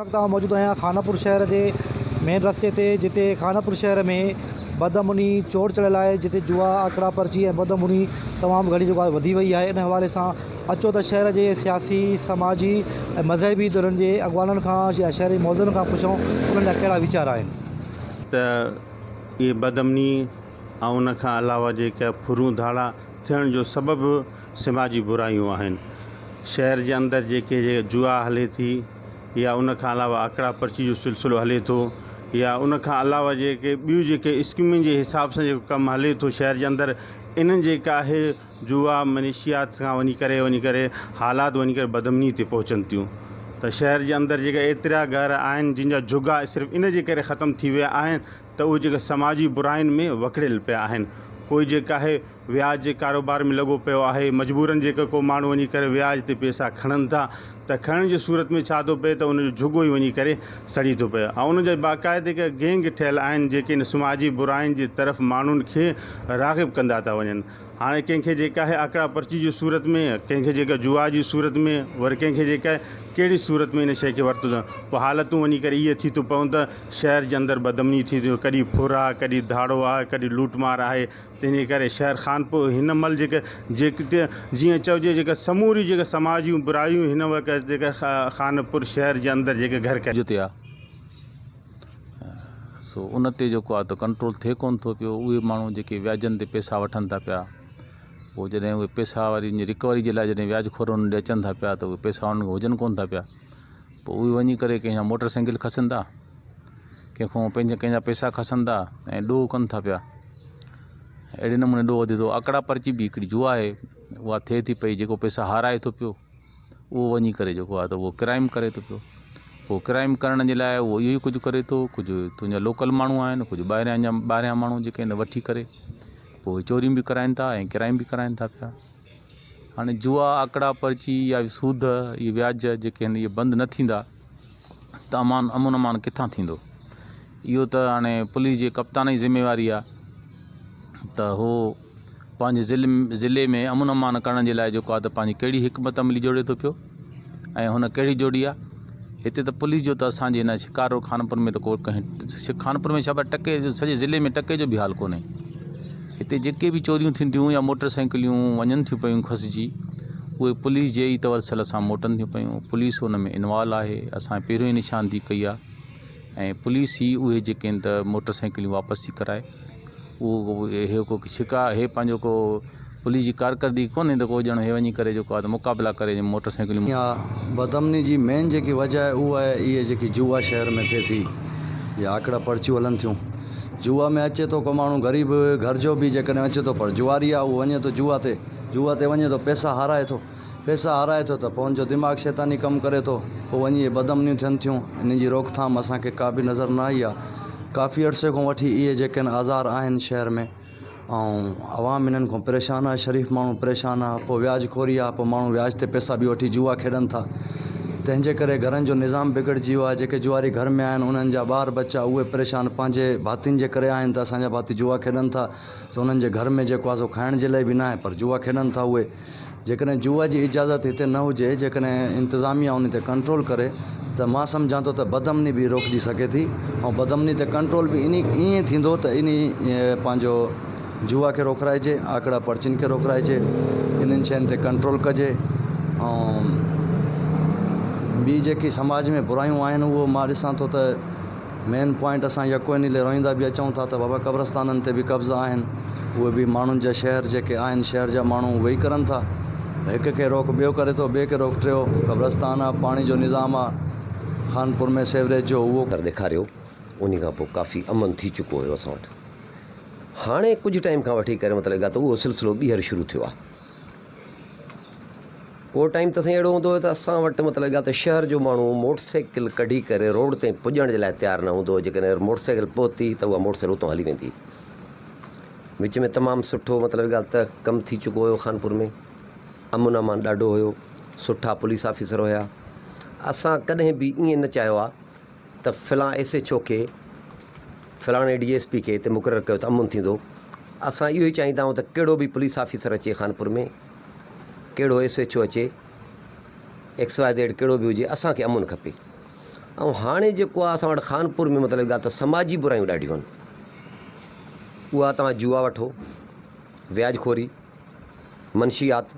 وقت آئون موجود آهيان خانپور شهر جي مين رستي تي جتي خانپور شهر ۾ بدامني چوڙ چڙهيل آهي جتي جوا آڪڙا پرچي ۽ بدامني تمام گهڻي جيڪو آهي وڌي وئي آهي ان حوالي سان اچو ته شهر جي سياسي سماجي ۽ مذهبي ڌرين جي اڳواڻن کان يا شهر جي معززن کان پڇون انهن جا ڪهڙا ويچار آهن. ته اهي بدامني ۽ ان کان علاوه جيڪا ڦرون ڌاڙا ٿيڻ جو سبب سماجي برايون آهن. شهر جي اندر جيڪي جوا هلي ٿي يا ان کان علاوه آڪڙا پرچي جو سلسلو هلي ٿو يا ان کان علاوه جيڪي ٻيون جيڪي اسڪيمن جي حساب سان جيڪو ڪم هلي ٿو شهر جي اندر انهن جيڪا آهي جوا منشيات کان وڃي ڪري وڃي ڪري حالات وڃي ڪري بدامني تي پهچن ٿيون ته شهر جي اندر جيڪا ايترا گهر آهن جن جا جهڳا صرف ان جي ڪري ختم ٿي ويا آهن ته اهي جيڪا سماجي براين ۾ وڪڙيل پيا آهن ڪوئي جيڪا آهي وياج جي ڪاروبار ۾ لڳو پيو آهي مجبورن جيڪر ڪو ماڻهو وڃي ڪري وياج تي پيسا کڻن ٿا ته کڻڻ جي صورت ۾ ڇا ٿو پئي ته ان جو جهڳو ئي وڃي ڪري سڙي ٿو پئي ۽ ان جا باقاعده هڪ گينگ ٺهيل آهن جيڪي ان سماجي براين جي طرف ماڻهن کي راغب ڪندا ٿا وڃن هاڻي ڪنهن کي جيڪا آهي آڪڙا پرچي جي صورت ۾ ڪنهن کي جيڪا جوا جي صورت ۾ وري ڪنهن کي جيڪا ڪهڙي صورت ۾ ان شيء کي ورتو اٿن پوء حالتون وڃي ڪري اهي ٿي ٿيون پون ته شهر جي اندر بدامني ٿي ٿي ڪڏهن ڦر آهي ڪڏهن ڌاڙو آهي ڪڏهن لوٽ مار آهي تنهن جي ڪري شهر خانپور هن مهل جيڪي جيڪي جيئن چئجي جيڪا سموريون جيڪا سماج جون برايون هن وقت جيڪا خانپور شهر جي اندر جيڪي گهر ڪري. جتي آ سو ان تي جيڪو آ ته ڪنٽرول ٿئي ڪونه ٿو پيو اهي ماڻهو جيڪي وياجن تي پئسا وٺن ٿا پيا پوء جڏهن اهي پئسا وري ان جي رڪوري جي لاء جڏهن وياج خور انهن ڏي اچن ٿا پيا ته اهي پئسا انهن کي هجن ڪونه ٿا پيا پوء اهي وڃي ڪري ڪنهن جا موٽر سائيڪل کسن ٿا ڪنهن کان پنهنجا ڪنهن جا پئسا کسن ٿا ۽ ڏوهه ڪن ٿا پيا اهڙي نموني ڏوهه وڌي ٿو آڪڙا پرچي به هڪڙي جوا آهي اها ٿئي ٿي پئي جيڪو پئسا هارائي ٿو پيو اهو وڃي ڪري جيڪو آهي ته اهو ڪرائم ڪري ٿو پيو پوء ڪرائم ڪرڻ جي لاء اهو اهو ئي ڪجهه ڪري ٿو ڪجهه تنهنجا لوڪل ماڻهو آهن ڪجهه ٻاهريان جا ٻاهريان ماڻهو جيڪي آهن وٺي ڪري پوء چوريون به ڪرائن ٿا ۽ ڪرائم به ڪرائن ٿا پيا هاڻي جوا آڪڙا پرچي يا سود اهي وياج جيڪي آهن اهي بند نه ٿيندا ته امان امن امان ڪٿان ٿيندو اهو ته هاڻي پوليس جي ڪپتان جي ذميواري آهي ته هو پنهنجي ضلعي ضلعي ۾ امن امان ڪرڻ جي لاءِ جيڪو آهي ته پنهنجي ڪهڙي حڪمت عملي جوڙي ٿو پيو ۽ هن ڪهڙي جوڙي آهي هتي ته پوليس جو ته اسانجي هن شڪارپور خانپور ۾ ته ڪو ڪنهن خانپور ۾ ڇا پر ٽڪي جو سڄي ضلعي ۾ ٽڪي جو به حال ڪونهي هتي جيڪي به چوريون ٿين ٿيون يا موٽر سائيڪليون وڃن ٿيون پيون کسجي اهي پوليس جي ئي توسل سان موٽن ٿيون پيون پوليس ان ۾ انوالو آهي اسان پهريون ئي نشاندهي ڪئي آهي ۽ پوليس ئي اهي جيڪي آهن ته موٽر سائيڪليون واپس ٿي ڪرائي اهو هي ڪو شڪا هي پنهنجو ڪو پوليس جي ڪارڪردگي ڪونهي ته ڪو ڄڻ هي وڃي ڪري جيڪو آهي ته مقابلا ڪري جي موٽر سائيڪليون. اها بدامني جي مين جيڪي وجه آهي اها آهي اهي جيڪي جوا شهر ۾ ٿئي ٿي يا آڪڙا پرچيون هلن ٿيون جوا ۾ اچي ٿو ڪو ماڻهو غريب گهر جو به جيڪڏهن اچي ٿو پر جواري آهي اهو وڃي ٿو جوا تي جوا تي وڃي ٿو پئسا هارائي ٿو پئسا هارائي ٿو ته پوء ان جو دماغ شيطاني ڪم ڪري ٿو پوء وڃي اهي بدامنيون ٿين ٿيون انهن جي روڪٿام اسان کي ڪا به نظر نه آئي آهي ڪافي عرصي کان وٺي اهي جيڪي آهن آزار آهن شهر ۾ ۽ عوام انهن کان پريشان آهي شريف ماڻهو پريشان آهي پوء وياج خوري آهي پوء ماڻهو وياج تي پئسا به وٺي جوا کيڏن ٿا تنهن جي ڪري گهرن جو نظام بگڙجي ويو آهي جيڪي جواري گهر ۾ آهن انهن جا ٻار ٻچا اهي پريشان پنهنجي ڀاتين جي ڪري آهن ته اسان جا ڀاتي جوا کيڏن ٿا ته انهن جي گهر ۾ جيڪو آهي سو کائڻ جي لاء به ناهي پر جوا کيڏن ٿا اهي جيڪڏهن جوا جي اجازت هتي نه هجي، جيڪڏهن انتظاميا ان تي ڪنٽرول ڪري ته مان سمجهان ٿو ته بدامني به روڪجي سگهي ٿي ۽ بدامني تي ڪنٽرول به انهي ائين ٿيندو ته انهي پنهنجو جوا کي روڪرائجي، آڪڙا پرچين کي روڪرائجي، انهن شين تي ڪنٽرول ڪجي ۽ ٻي جيڪي سماج ۾ برايون آهن اهو مان ڏسان ٿو ته مين پوائنٽ اسان يڪو انهي لئي روئيندا به اچون ٿا ته بابا قبرستانن تي به قبضا آهن اهي به ماڻهن جا شهر جيڪي آهن شهر جا ماڻهو اهي ئي ڪرن ٿا هڪ کي روڪ ٻيو ڪري ٿو ٻئي کي روڪ ٽيو قبرستان آ پاڻي جو نظام آ خانپور ۾ سيوريج جو اهو ڏيکاريو انهي کان پوء ڪافي امن ٿي چڪو هيو اسان وٽ هاڻي ڪجهه ٽائيم کان وٺي ڪري مطلب ته اهو سلسلو ٻيهر شروع ٿيو آ. ڪو ٽائيم ته سائين اهڙو هوندو هيو ته اسان وٽ مطلب ڳالهه ته شهر جو ماڻهو موٽر سائيڪل ڪڍي ڪري روڊ تائين پڄڻ جي لاء تيار نه هوندو هو جيڪڏهن موٽر سائيڪل پهتي ته اها موٽر سائيڪل اتان هلي ويندي وچ ۾ تمام سٺو مطلب ڳالهه ته ڪم ٿي چڪو هيو خانپور ۾ امن امان ڏاڍو هيو سٺا پوليس آفيسر هيا اسان ڪڏهن به ائين نه چاهيو آهي ته فلان ايس ايڇ او کي فلاڻي ڊي ايس پي کي هتي مقرر ڪيو ته امن ٿيندو اسان اهو ئي چاهيندا آهيون ته ڪهڙو به پوليس آفيسر اچي خانپور ۾ ڪهڙو ايس ايڇ او اچي ايڪس واء زيڊ ڪهڙو به هجي اسان کي امن کپي. ۽ هاڻي جيڪو آهي اسان وٽ خانپور ۾ مطلب ڳالهه ته سماجي برايون ڏاڍيون آهن اها توهان جوا وٺو وياج خوري منشيات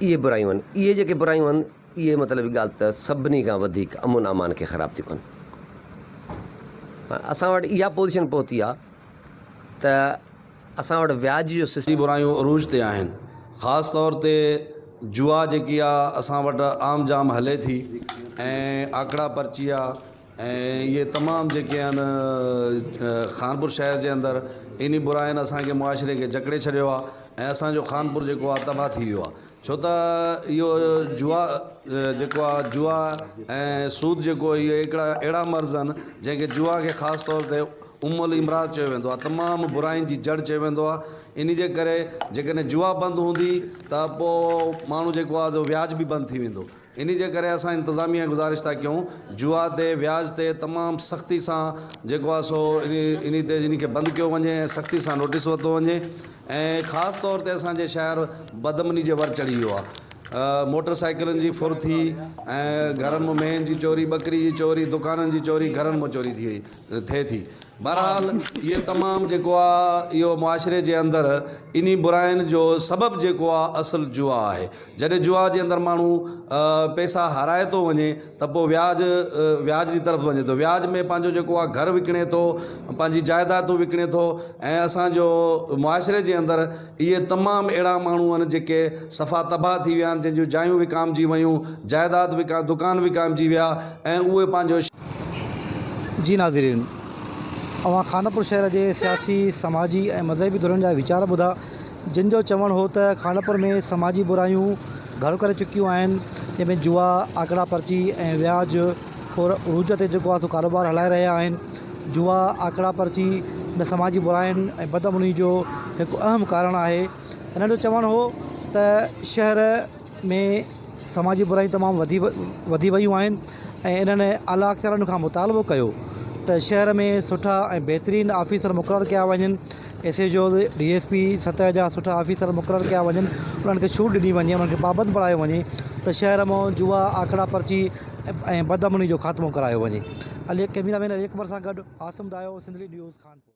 اهي برايون آهن اهي جيڪي برايون آهن اهي مطلب ڳالهه ته سڀني کان وڌيڪ امن امان کي خراب ٿيون ڪن اسان وٽ اها پوزيشن پهتي آهي ته اسان وٽ وياج جو سسٽم برايون عروج تي آهن خاص طور تي جوا جيڪي آ اسان وٽ عام جام هلي ٿي ۽ آڪڙا پرچي آ ۽ اهي تمام جيڪي آهن خانپور شهر جي اندر انهي براين اسان کي معاشري کي جڪڙي ڇڏيو آ ۽ اسان جو خانپور جيڪو آ تباهه ٿي ويو آ ڇو ته اهو جوا جيڪو آ جوا ۽ سود جيڪو اهي هڪڙا اهڙا مرض آهن جنهن کي جوا کي خاص طور تي ام الامراض چيو ويندو آهي تمام براين جي جڙ چيو ويندو آهي انهي جي ڪري جيڪڏهن جوا بند هوندي ته پوء ماڻهو جيڪو آهي سو وياج به بند ٿي ويندو انهي جي ڪري اسان انتظاميه کي گذارش ٿا ڪيون جوا تي وياج تي تمام سختي سان جيڪو آهي سو انهي تي انهي کي بند ڪيو وڃي ۽ سختي سان نوٽيس ورتو وڃي ۽ خاص طور تي اسان جي شهر بدامني جي ور چڙهي ويو آهي موٽر سائيڪلن جي ڦر ٿي ۽ گهرن مان مينهن جي چوري ٻڪري جي چوري دڪانن جي چوري گهرن مان چوري ٿي وئي ٿئي ٿي. بهرحال اهي تمام جيڪو آ اهو معاشري جي اندر انهي براين جو سبب جيڪو آ اصل جوا آهي. جڏهن جوا جي اندر ماڻهو پئسا هارائي ٿو وڃي ته پوء وياج وياج جي طرف وڃي ٿو. وياج ۾ پنهنجو جيڪو آ گهر وڪڻي ٿو پنهنجي جائدادون وڪڻي ٿو ۽ اسان جو معاشري جي اندر اهي تمام اهڙا ماڻهو آهن جيڪي صفا تباهه ٿي ويا آهن جن جون جايون وڪامجي ويون جائداد وڪا دڪان وڪامجي ويا ۽ اهي پنهنجو جي ناظرين اوهان خانپور شهر جي سياسي سماجي ۽ مذهبي ڌرين جا ويچار ٻڌا جن جو چوڻ هو ته خانپور ۾ سماجي برايون گهر ڪري چڪيون آهن جنهن ۾ جوا آڪڙا پرچي ۽ وياج خور عروج تي جيڪو آهي سو ڪاروبار هلائي رهيا آهن جوا آڪڙا پرچي ان سماجي براين ۽ بدامني جو هڪ اهم ڪارڻ آهي هنن جو چوڻ هو ته شهر ۾ سماجي برايون تمام وڌي وڌي ويون آهن ۽ انهن اعليٰ اختيارن کان مطالبو ڪيو ته شهر ۾ سٺا ۽ بهترين آفيسر مقرر ڪيا وڃن S H Os D S P سطح جا سٺا آفيسر مقرر ڪيا وڃن انهن کي ڇوٽ ڏني وڃي انهن کي پابند بڻايو وڃي ته شهر مان جوا آڪڙا پرچي ۽ بدامني جو خاتمو ڪرايو وڃي علي ڪئميرا مين علي اڪبر سان گڏ عاصم دايو سنڌڙي نيوز خانپور.